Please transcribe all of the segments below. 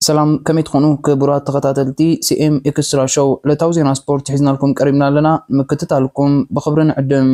ሰላም፣ ከመይ ትኾኑ ክቡራት ተኸታተልቲ ሲኤም ኤክስትራ ሾው? ዕለታዊ ዜና ስፖርት ሒዝናልኩም ቀሪብና ኣለና። ንምክትታልኩም ብኽብሪ ንዕድም።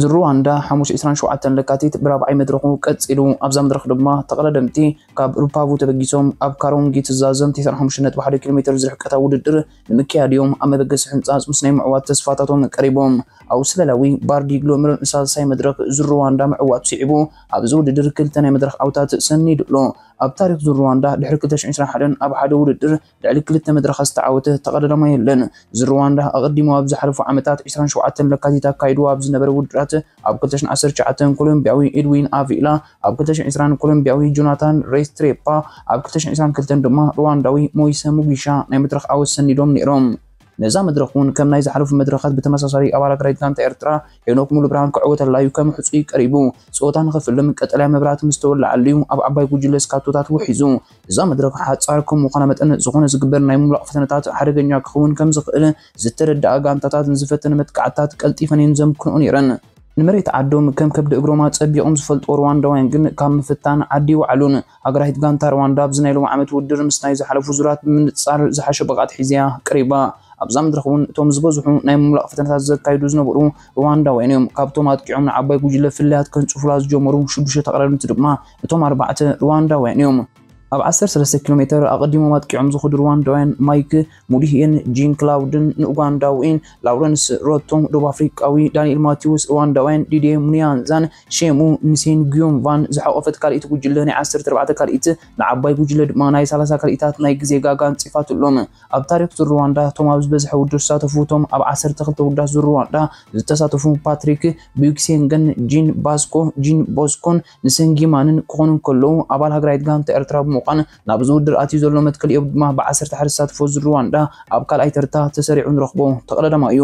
ዝሩዋንዳ ሓሙስ ዕስራን ሸውዓተን ለካቲት ብራብዓይ መድረኹ ቀጺሉ። ኣብዛ መድረኽ ድማ ተቐዳደምቲ ካብ ሩፓቡ ተበጊሶም ኣብ ካሮንጊ ትዛዘም ተስዓን ሓሙሽተን ነጥቢ ሓደ ኪሎ ሜትር ዝርሕቀታ ውድድር ንምክያድ እዮም ኣብ መበገሲ ሕንጻጽ ምስ ናይ ምዕዋት ተስፋታቶም ቀሪቦም። ኣውስትራልያዊ ባርዲ ግሎምር ንሳልሳይ መድረኽ ዝሩዋንዳ ምዕዋት ስዒቡ ኣብዚ ውድድር ክልተ ናይ መድረኽ ዓውታት ሰኒዱ ኣሎ። ኣብ ታሪኽ ዝሩዋንዳ ድሕሪ ክልተ ሽሕን ዕስራን ሓደን ኣብ ሓደ ውድድር ልዕሊ ክልተ መድረኻት ዝተዓወተ ተቐዳዳማይ የለን። ዝሩዋንዳ ኣቐዲሙ ኣብ ዝሓለፉ ዓመታት ዕስራን ሸውዓተን ለካቲት ኣካይዱ ኣብ ዝነበረ ውድድራት ኣብ ክልተ ሽሕን ዓሰርተ ትሽዓተን ኮሎምቢያዊ ኤድዊን ኣቪላ፣ ኣብ ክልተ ሽሕን ዕስራን ኮሎምቢያዊ ጆናታን ሬስትሬፓ፣ ኣብ ክልተ ሽሕን ዕስራን ክልተን ድማ ሩዋንዳዊ ሞይሰ ሙጊሻ ናይ መድረኽ ዓወት ሰኒዶም ነይሮም። ነዛ መድረኽ እውን ከም ናይ ዝሓለፉ መድረኻት ብተመሳሳሊ ኣባል ሃገራዊት ጋንታ ኤርትራ ሄኖክ ሙሉብርሃን ክዕወተላ እዩ ከም ሕጹይ ቀሪቡ። ጸወታ ንኽፍልም ቀጠልያ መብራህቲ ምስ ተወልዓሉ እዩ ኣብ ዓባይ ጉጅለ ስካቶታት ውሒዙ። እዛ መድረኽ ሓጻር ከም ምዃና መጠን፣ ዝኾነ ዝግበር ናይ ምምላቕ ፈተነታት ሓደገኛ ክኸውን ከም ዝኽእል ዝተረድኣ ጋንታታት ንዝፈተነ መጥቃዕትታት ቀልጢፈን እየን ዘምክንኦ ነይረን። ንመሬት ዓዶም ከም ከብዲ እግሮም ኣጸቢቖም ዝፈልጡ ሩዋንዳውያን ግን ካብ ምፍታን ዓዲ ይወዓሉን። ሃገራዊት ጋንታ ሩዋንዳ ኣብዚ ናይ ሎሚ ዓመት ውድድር ምስ ናይ ዝሓለፉ ዙራት ብምንጻር ዝሓሸ ብቕዓት ሒዛ እያ ቀሪባ። ኣብዛ መድረኽ እውን እቶም ዝበዝሑ ናይ ምምላቕ ፈተነታት ዘካይዱ ዝነበሩ ሩዋንዳውያን እዮም። ካብቶም ኣጥቂዖም ንዓባይ ጉጅለ ፍልልያት ከንጽፉላ ዝጀመሩ ሽዱሽተ ተቐዳደምቲ ድማ እቶም ኣርባዕተ ሩዋንዳውያን እዮም። ኣብ ዓሰርተ ሰለስተ ኪሎ ሜትር ኣቐዲሞም ኣጥቂዖም ዝኸዱ ሩዋንዳውያን ማይክ ሙዲህየን ጂን ክላውድን ንኡጋንዳዊን ላውረንስ ሮቶም ደቡብ ኣፍሪቃዊ ዳንኤል ማቴዎስ ሩዋንዳውያን ዲድየ ሙኒያንዛን ሼሙ ንሴንግዮንቫን ዝሓቆፈት ካልኢት ጉጅለ ናይ ዓሰርተ ኣርባዕተ ካልኢት ንዓባይ ጉጅለ ድማ ናይ ሰላሳ ካልኢታት ናይ ግዜ ጋጋ ኣንጺፋትሎም። ኣብ ታሪኽ ዙር ሩዋንዳ እቶም ኣብ ዝበዝሐ ውድድር ዝሳተፉ እቶም ኣብ ዓሰርተ ክልተ ውዳት ዙር ሩዋንዳ ዝተሳተፉ ፓትሪክ ቡክሴንገን ጂን ባስኮ ጂን ቦስኮን ንሰንጊማንን ክኾኑ እንከለዉ፣ ኣባል ሃገራዊት ጋንታ ኤርትራ ብምዃን ናብዚ ውድድር ኣትዩ ዘሎ መትከል እዮብ ድማ ብ ዓሰርተ ሓደ ዝሳተፎ ዙር ሩዋንዳ ኣብ ካልኣይ ተርታ ተሰሪዑ ንረኽቦ ተቐዳዳማይ እዩ።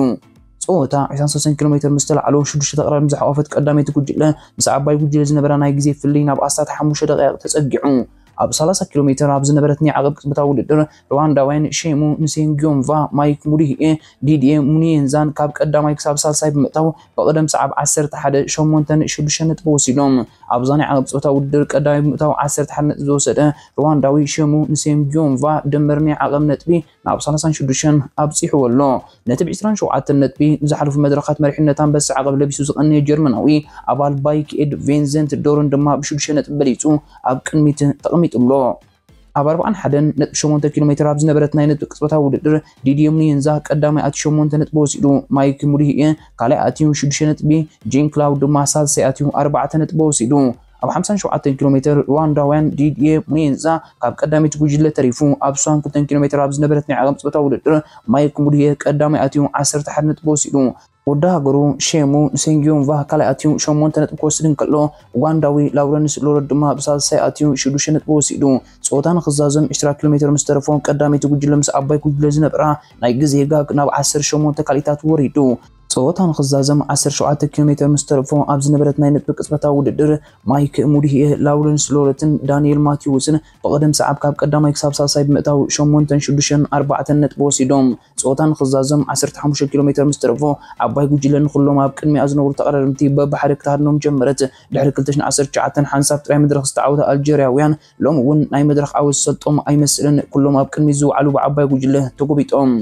ጸወታ ዕስራን ሰለስተን ኪሎ ሜትር ምስ ተላዕሎ ሽዱሽተ ተቐዳዳሚ ዝሓቆፈት ቀዳመይቲ ጉጅለ ምስ ዓባይ ጉጅለ ዝነበራ ናይ ግዜ ፍልልይ ናብ ኣስታት ሓሙሽተ ደቂቕ ተጸጊዑ። ኣብ ሰላሳ ኪሎ ሜትር ኣብ ዝነበረት ናይ ዓቐብ ቅጽበታዊ ውድድር ሩዋንዳውያን ሼሙ ንሴንግዮንቫ፣ ማይክ ሙዲህኤ፣ ዲድየ ሙኒየንዛን ካብ ቀዳማይ ክሳብ ሳልሳይ ብምእታው ብቕደም ሰዓብ ዓሰርተ ሓደ ሸሞንተን ሽዱሽተን ነጥቢ ወሲዶም። ኣብዛ ናይ ዓቐብ ጾታ ውድድር ቀዳማይ ብምእታው ዓሰርተ ሓደ ነጥቢ ዝወሰደ ሩዋንዳዊ ሸሙ ንሴንግዮንቫ ድምር ናይ ዓቐብ ነጥቢ ናብ ሰላሳን ሽዱሽተን ኣብጺሕዎ ኣሎ። ነቲ ብ ዕስራን ሸውዓተን ነጥቢ ንዝሓለፉ መድረኻት መሪሕነት ኣንበሳ ዓቐብ ለቢሱ ዝቐነየ ጀርመናዊ ኣባል ባይክ ኤድ ቬንዘንት ዶርን ድማ ብሽዱሽተ ነጥቢ በሊጹ ኣብ ቅድሚት ተቐሚጡ ኣሎ። ኣብ ኣርባዓን ሓደን ነጥቢ ሸሞንተ ኪሎ ሜትር ኣብ ዝነበረት ናይ ነጥቢ ቅጽበታዊ ውድድር ዲድየ ሙኒየንዛ ቀዳማይ ኣትዩ ሸሞንተ ነጥቢ ወሲዱ፣ ማይክ ሙዲህየ ካልኣይ ኣትዩ ሽዱሽተ ነጥቢ፣ ጂን ክላውድ ድማ ሳልሳይ ኣትዩ ኣርባዕተ ነጥቢ ወሲዱ። ኣብ ሓምሳን ሸውዓተን ኪሎ ሜትር ሩዋንዳውያን ዲድየ ሙኒየንዛ ካብ ቀዳመይቲ ጉጅለ ተሪፉ፣ ኣብ ሰብዓን ክልተን ኪሎ ሜትር ኣብ ዝነበረት ናይ ዓቐብ ጾታ ውድድር ማይክ ሙዲህየ ቀዳማይ ኣትዩ ዓሰርተ ሓደ ነጥቢ ወሲዱ። ወዲ ሃገሩ ሼሙ ንሴንግዮንቫ ካልኣይ ኣትዩ ሸሞንተ ነጥቢ ክወስድ እንከሎ፣ ኡጋንዳዊ ላውረንስ ሎረድ ድማ ብሳልሳይ ኣትዩ ሽዱሽተ ነጥቢ ወሲዱ። ጸወታ ንኽዛዘም ዕስራ ኪሎ ሜትር ምስ ተረፎ ቀዳመይቲ ጉጅለ ምስ ዓባይ ጉጅለ ዝነብራ ናይ ግዜ ጋግ ናብ ዓሰርተ ሸሞንተ ካልኢታት ወሪዱ። ጸወታ ንኽዛዘም ዓሰርተ ሸውዓተ ኪሎ ሜትር ምስ ተረፎ ኣብ ዝነበረት ናይ ነጥቢ ቅጽበታዊ ውድድር ማይክ ሙዲህየ ላውረንስ ሎረትን ዳንኤል ማቴዎስን ብቕደም ሰዓብ ካብ ቀዳማይ ክሳብ ሳልሳይ ብምእታው ሸሞንተን ሽዱሽተን ኣርባዕተን ነጥቢ ወሲዶም። ጸወታ ንኽዛዘም ዓሰርተ ሓሙሽተ ኪሎ ሜትር ምስ ተረፎ ዓባይ ጉጅለ ንኹሎም ኣብ ቅድሚኣ ዝነበሩ ተቐዳደምቲ በብሓደ ክትሃድኖም ጀመረት። ድሕሪ ክልተ ሽሕን ዓሰርተ ትሽዓተን ሓንሳብ ጥራይ መድረኽ ዝተዓወተ ኣልጀርያውያን ሎሚ እውን ናይ መድረኽ ዓወት ዝሰልጦም ኣይመስልን። ኩሎም ኣብ ቅድሚት ዝወዓሉ ብዓባይ ጉጅለ ተጎቢጦም።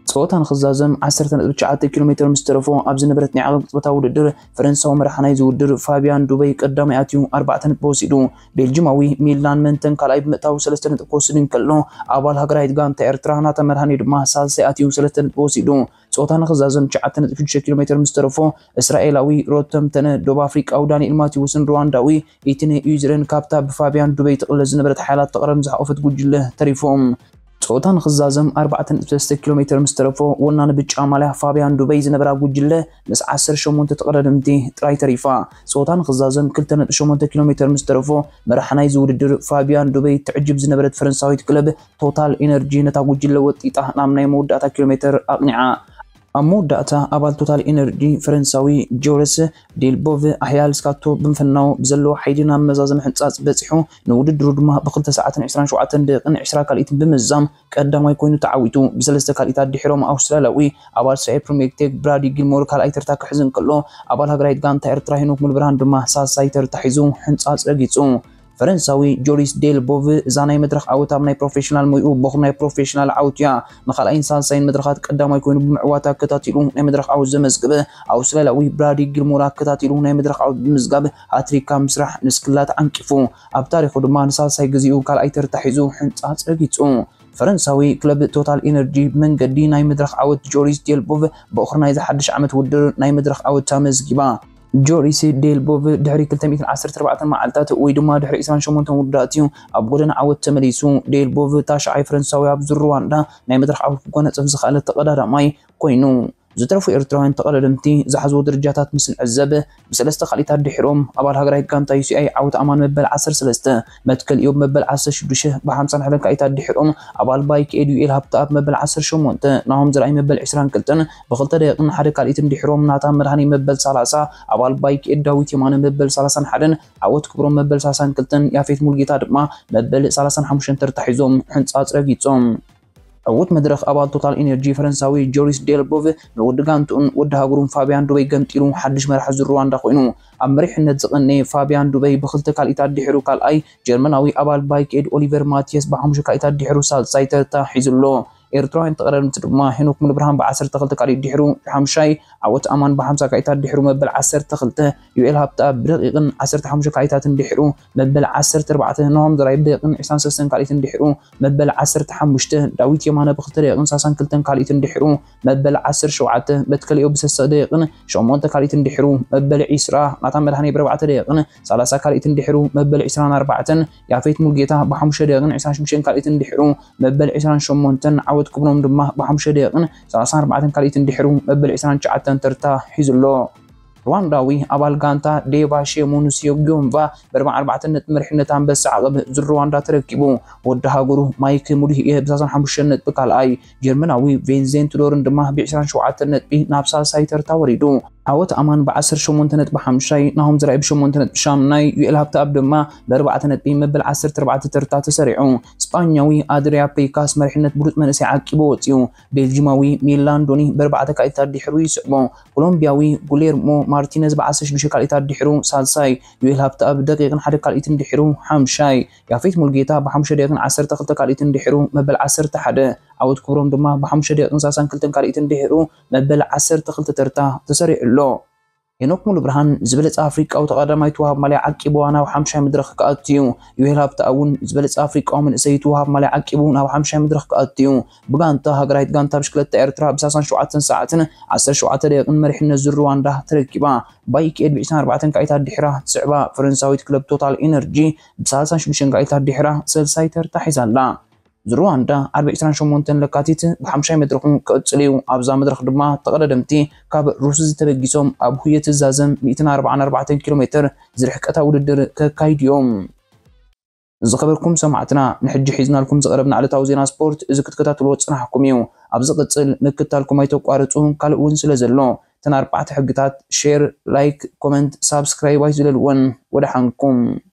ጸወታ ንኽዛዘም ዓሰርተ ነጥቢ ትሽዓተ ኪሎ ሜትር ምስ ተረፎ ኣብ ዝነበረት ናይ ዓቐብ ቅጽበታዊ ውድድር ፈረንሳዊ መራሒ ናይዚ ውድድር ፋቢያን ዱበይ ቀዳማይ ኣትዩ ኣርባዕተ ነጥቢ ወሲዱ። ቤልጂማዊ ሚላን መንተን ካልኣይ ብምእታው ሰለስተ ነጥቢ ክወስድ እንከሎ፣ ኣባል ሃገራዊት ጋንታ ኤርትራ ናታ መድሃኔ ድማ ሳልሳይ ኣትዩ ሰለስተ ነጥቢ ወሲዱ። ጸወታ ንኽዛዘም ትሽዓተ ነጥቢ ሽዱሽተ ኪሎ ሜትር ምስ ተረፎ፣ እስራኤላዊ ሮተም ተነ፣ ደቡብ ኣፍሪቃዊ ዳንኤል ማቴዎስን ሩዋንዳዊ ኢትነ ዩዝረን ካብታ ብፋቢያን ዱበይ ትቕለስ ዝነበረት ሓያላት ተቐረም ዝሓቆፈት ጉጅለ ተሪፎም። ጸወታ ንኽዛዘም ኣርባዕተ ነጥቢ ሰለስተ ኪሎ ሜትር ምስ ተረፎ፣ ወናኒ ብጫ ማልያ ፋብያን ዱበይ ዝነበራ ጉጅለ ምስ ዓሰርተ ሸሞንተ ተቐዳደምቲ ጥራይ ተሪፋ። ጸወታ ንኽዛዘም ክልተ ነጥቢ ሸሞንተ ኪሎ ሜትር ምስ ተረፎ፣ መራሒ ናይዚ ውድድር ፋብያን ዱበይ ትዕጅብ ዝነበረት ፈረንሳዊት ክለብ ቶታል ኤነርጂ ነታ ጉጅለ ወጢጣ ናብ ናይ መወዳእታ ኪሎ ሜትር ኣቕኒዓ። ኣብ መወዳእታ ኣባል ቶታል ኢነርጂ ፈረንሳዊ ጆርጅ ዴልቦቭ ኣሕያል ስካቶ ብምፍናው ብዘለዎ ሓይሊ ናብ መዛዘሚ ሕንጻጽ በጺሑ፣ ንውድድሩ ድማ ብክልተ ሰዓትን ዕስራን ሸውዓተን ደቂቕን ዕስራ ካልኢትን ብምዛም ቀዳማይ ኮይኑ ተዓዊቱ። ብሰለስተ ካልኢታት ድሒሮም ኣውስትራልያዊ ኣባል ስዑ ፕሪምየር ቴክ ብራዲ ጊልሞር ካልኣይ ተርታ ክሕዝ እንከሎ፣ ኣባል ሃገራዊት ጋንታ ኤርትራ ሄኖክ ሙሉብርሃን ድማ ሳልሳይ ተርታ ሒዙ ሕንጻጽ ረጊጹ። ፈረንሳዊ ጆሪስ ዴልቦቭ እዛ ናይ መድረኽ ዓወት ኣብ ናይ ፕሮፌሽናል ሞይኡ በኹር ናይ ፕሮፌሽናል ዓወት እያ። ንኻልኣይን ሳልሳይን መድረኻት ቀዳማይ ኮይኑ ብምዕዋት ኣከታቲሉ ናይ መድረኽ ዓወት ዘመዝግበ ኣውስትራልያዊ ብራዲ ጊልሞር ኣከታቲሉ ናይ መድረኽ ዓወት ብምዝጋብ ሃትሪክ ካብ ምስራሕ ንስክላት ዓንቂፉ። ኣብ ታሪኹ ድማ ንሳልሳይ ግዜኡ ካልኣይ ተርታ ሒዙ ሕንጻጽ ረጊጹ። ፈረንሳዊ ክለብ ቶታል ኢነርጂ ብመንገዲ ናይ መድረኽ ዓወት ጆሪስ ዴልቦቭ በኹር ናይዚ ሓድሽ ዓመት ውድድር ናይ መድረኽ ዓወት ኣመዝጊባ። ጆሪስ ዴልቦቭ ድሕሪ ክልተ ሚእትን ዓሰርተ ኣርባዕተን መዓልታት ወይ ድማ ድሕሪ ዕስራን ሸሞንተን ውድድራት እዩ ኣብ ጎደና ዓወት ተመሊሱ። ዴልቦቭ ታሽዓይ ፈረንሳዊ ኣብዚ ሩዋንዳ ናይ መድረኽ ዓወት ክጎናጸፍ ዝኸኣለ ተቐዳዳማይ ኮይኑ። ዝተረፉ ኤርትራውያን ተቐዳደምቲ ዝሓዝዎ ደረጃታት ምስ ንዕዘብ፣ ብሰለስተ ካልኢታት ድሒሮም ኣባል ሃገራዊት ጋንታ ዩ ሲ ኣይ ዓወት ኣማን መበል ዓሰርተ ሰለስተ፣ መትከል ኢዮብ መበል ዓሰርተ ሽዱሽተ ብሓምሳን ሓደን ካልኢታት ድሒሮም ኣባል ባይክ ኤድ ዩኤል ሃብተኣብ መበል ዓሰርተ ሸሞንተ፣ ናሆም ዘርኣይ መበል ዕስራን ክልተን ብክልተ ደቂቕን ሓደ ካልኢትን ድሒሮም ናታ መድሃኒ መበል ሰላሳ፣ ኣባል ባይክ ኤድ ዳዊት የማነ መበል ሰላሳን ሓደን፣ ዓወት ክብሮም መበል ሰላሳን ክልተን፣ ያፌት ሙልጌታ ድማ መበል ሰላሳን ሓሙሽተን ተርታ ሒዞም ሕንጻጽ ረጊጾም። ዕዉት መድረኽ ኣባል ቶታል ኢነርጂ ፈረንሳዊ ጆሪስ ዴልቦቭ ንወዲ ጋንትኡን ወዲ ሃገሩን ፋቢያን ዱበይ ገምጢሉ ሓድሽ መራሒ ዙር ሩዋንዳ ኮይኑ። ኣብ መሪሕነት ዝቐነየ ፋቢያን ዱበይ ብክልተ ካልኢታት ድሒሩ ካልኣይ፣ ጀርመናዊ ኣባል ባይክ ኤድ ኦሊቨር ማቲየስ ብሓሙሽተ ካልኢታት ድሒሩ ሳልሳይ ተርታ ሒዙ ኣሎ። ኤርትራውያን ተቐዳደምቲ ድማ ሄኖክ ሙሉብርሃን ብዓሰርተ ክልተ ካልኢት ድሒሩ ሓሙሻይ፣ ዓወት ኣማን ብሓምሳ ካልኢታት ድሒሩ መበል ዓሰርተ ክልተ፣ ዩኤል ሃብተኣብ ብደቂቕን ዓሰርተ ሓሙሽተ ካልኢታትን ድሒሩ መበል ዓሰርተ ኣርባዕተ፣ ናሆም ዘርኣይ ብደቂቕን ዕስራን ሰለስተን ካልኢትን ድሒሩ መበል ዓሰርተ ሓሙሽተ፣ ዳዊት የማነ ብክልተ ደቂቕን ሰላሳን ክልተን ካልኢትን ድሒሩ መበል ዓሰርተ ሸውዓተ፣ መትከል ኢዮብ ብሰለስተ ደቂቕን ሸሞንተ ካልኢትን ድሒሩ መበል ዕስራ፣ ናታ መድሃኔ ብኣርባዕተ ደቂቕን ሰላሳ ካልኢትን ድሒሩ መበል ዕስራን ኣርባዕተን፣ ያፌት ሙልጌታ ብሓሙሽተ ደቂቕን ዕስራን ሽዱሽተን ካልኢትን ድሒሩ መበል ዕስራን ሸሞንተን፣ ዓወት ክብሮም ድማ ብሓሙሽተ ደቂቕን ሰላሳን ኣርባዕተን ካልኢትን ድሒሩ መበል ዕስራን ትሽዓተን ተርታ ሒዙ ኣሎ። ሩዋንዳዊ ኣባል ጋንታ ዴባ ሼሞኑሲዮ ጊዮንቫ ብኣርባዓን ኣርባዕተን ነጥቢ መሪሕነት ኣንበሳ ዓቐብ ዙር ሩዋንዳ ተረኪቡ። ወዲ ሃገሩ ማይክ ሙሉህየ ብሰላሳን ሓሙሽተን ነጥቢ ካልኣይ፣ ጀርመናዊ ቬንዜንት ዶርን ድማ ብዕስራን ሸውዓተን ነጥቢ ናብ ሳልሳይ ተርታ ወሪዱ። ዓወት ኣማን ብዓሰርተ ሸሞንተ ነጥቢ ሓምሻይ፣ ናሆም ዘርኣይ ብሸሞንተ ነጥቢ ሻምናይ፣ ዩኤል ሃብተኣብ ድማ ብኣርባዕተ ነጥቢ መበል ዓሰርተ ኣርባዕተ ተርታ ተሰሪዑ። ስጳኛዊ ኣድሪያ ፔካስ መሪሕነት ብሉጽ መንእሰይ ዓቂቡ ወጺኡ። ቤልጂማዊ ሚላን ዶኒ ብኣርባዕተ ካልኢታት ድሒሩ ይስዕቦ። ኮሎምቢያዊ ጉሌርሞ ማርቲነዝ ብዓሰርተ ሽዱሽተ ካልኢታት ድሒሩ ሳልሳይ፣ ዩኤል ሃብተኣብ ደቂቕን ሓደ ካልኢትን ድሒሩ ሓምሻይ፣ ያፌት ሙልጌታ ብሓሙሽተ ደቂቕን ዓሰርተ ክልተ ካልኢትን ድሒሩ መበል ዓሰርተ ሓደ፣ ዓወት ክብሮም ድማ ብሓሙሽተ ደቂቕን ሰላሳን ክልተን ካልኢትን ድሒሩ መበል ዓሰርተ ክልተ ተርታ ተሰሪዑ ኣሎ። ሄኖክ ሙሉብርሃን ዝበለጸ ኣፍሪቃዊ ተቐዳዳማይ እቲ ወሃብ ማልያ ዓቂብዋ ናብ ሓምሻይ መድረኽ ክኣቱ እዩ። ዩኤል ሃብተኣብ እውን ዝበለጸ ኣፍሪቃዊ መንእሰይ እቲ ወሃብ ማልያ ዓቂቡ ናብ ሓምሻይ መድረኽ ክኣቱ እዩ። ብጋንታ ሃገራዊት ጋንታ ብሽክለታ ኤርትራ ብሰላሳን ሸውዓተን ሰዓትን ዓሰርተ ሸውዓተ ደቂቕን መሪሕነት ዙር ሩዋንዳ ተረኪባ። ባይክ ኤድ ብዕስራን ኣርባዕተን ካልኢታት ድሒራ ትስዕባ። ፈረንሳዊት ክለብ ቶታል ኢነርጂ ብሰላሳን ሽዱሽተን ካልኢታት ድሒራ ሳልሳይ ተርታ ሒዛ ኣላ። ዙር ሩዋንዳ ዓርቢ ዕስራን ሸሞንተን ለካቲት ብሓምሻይ መድረኹ ክቕጽል እዩ። ኣብዛ መድረኽ ድማ ተቐዳደምቲ ካብ ሩስዚ ተበጊሶም ኣብ ሁየት ዛዘም ሚእትን ኣርባዓን ኣርባዕተን ኪሎ ሜትር ዝርሕቀታ ውድድር ከካይዱ እዮም። ዝኸበርኩም ሰማዕትና፣ ንሕጂ ሒዝናልኩም ዝቐረብና ዕለታዊ ዜና ስፖርት እዚ ክትከታተልዎ ዝጸናሕኩም እዩ። ኣብ ዝቕጽል ምክታልኩም ኣይተቋርጹ፣ ካልእ እውን ስለ ዘሎ እተን ኣርባዕተ ሕግታት ሼር፣ ላይክ፣ ኮመንት፣ ሳብስክራይብ ኣይትዝለልወን። ወደሓንኩም።